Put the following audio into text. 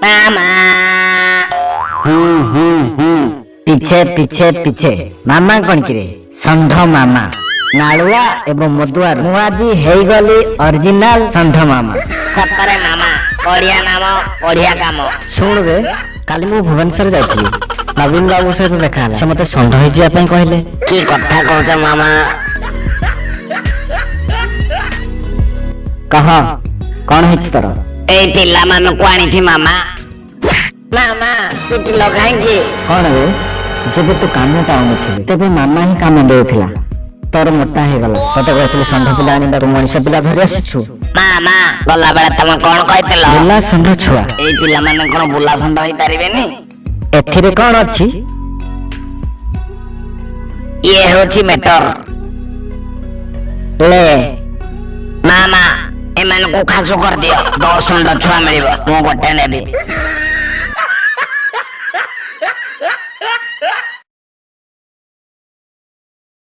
ମାମା। ହୁଁ ହୁଁ ହୁଁ। ପିଛେ ପିଛେ ପିଛେ। ମାମା କଣ କିରେ? ଷଣ୍ଢ ମାମା, ନାଳୁଆ ଏବଂ ମଦୁଆ। ମୁଁ ଆଜି ହେଇଗଲି ଅରିଜିନାଲ ଷଣ୍ଢ ମାମା। ସତରେ ମାମା, ବଢିଆ ନାମ, ବଢିଆ କାମ। ଶୁଣରେ, କାଲି ମୁଁ ଭୁବନେଶ୍ୱର ଯାଇଥିଲି। ନବୀନ ବାବୁ ସହିତ ଦେଖା ହେଲା। ସେ ମତେ ଷଣ୍ଢ ହେଇଯିବା ପାଇଁ କହିଲେ। କି କଥା କହୁଛ ମାମା? କହ, କଣ ହେଇଛି ତୋର? ଏଇ ପିଲାମାନଙ୍କୁ ଆଣିଛି ମାମା। ମାମା, ପିଟିଲ କାହିଁକି? କଣ ରେ, ଯେବେ ତୁ କାମ ପାଉନଥିଲୁ ତେବେ ମାମା ହିଁ କାମ ଦେଉଥିଲା। ତୋର ମୋଟା ହେଇଗଲା। ତତେ କହିଥିଲି ଷଣ୍ଢ ପିଲା ଆଣିବାକୁ, ମଣିଷ ପିଲା ଧରି ଆସିଛୁ। ମାମା, ଗଲାବେଳେ ତମେ କଣ କହିଥିଲ? ବୁଲା ଷଣ୍ଢ ଛୁଆ। ଏଇ ପିଲାମାନେ କଣ ବୁଲା ଷଣ୍ଢ ହେଇପାରିବେନି? ଏଥିରେ କଣ ଅଛି? ଇଏ ହେଉଛି ମେଟର। ଲେ। ମାମା, ଏମାନଙ୍କୁ ଖାସୁ କରିଦିଅ, 10 ଷଣ୍ଢ ଛୁଆ ମିଳିବ। ମୁଁ ଗୋଟେ ନେବି।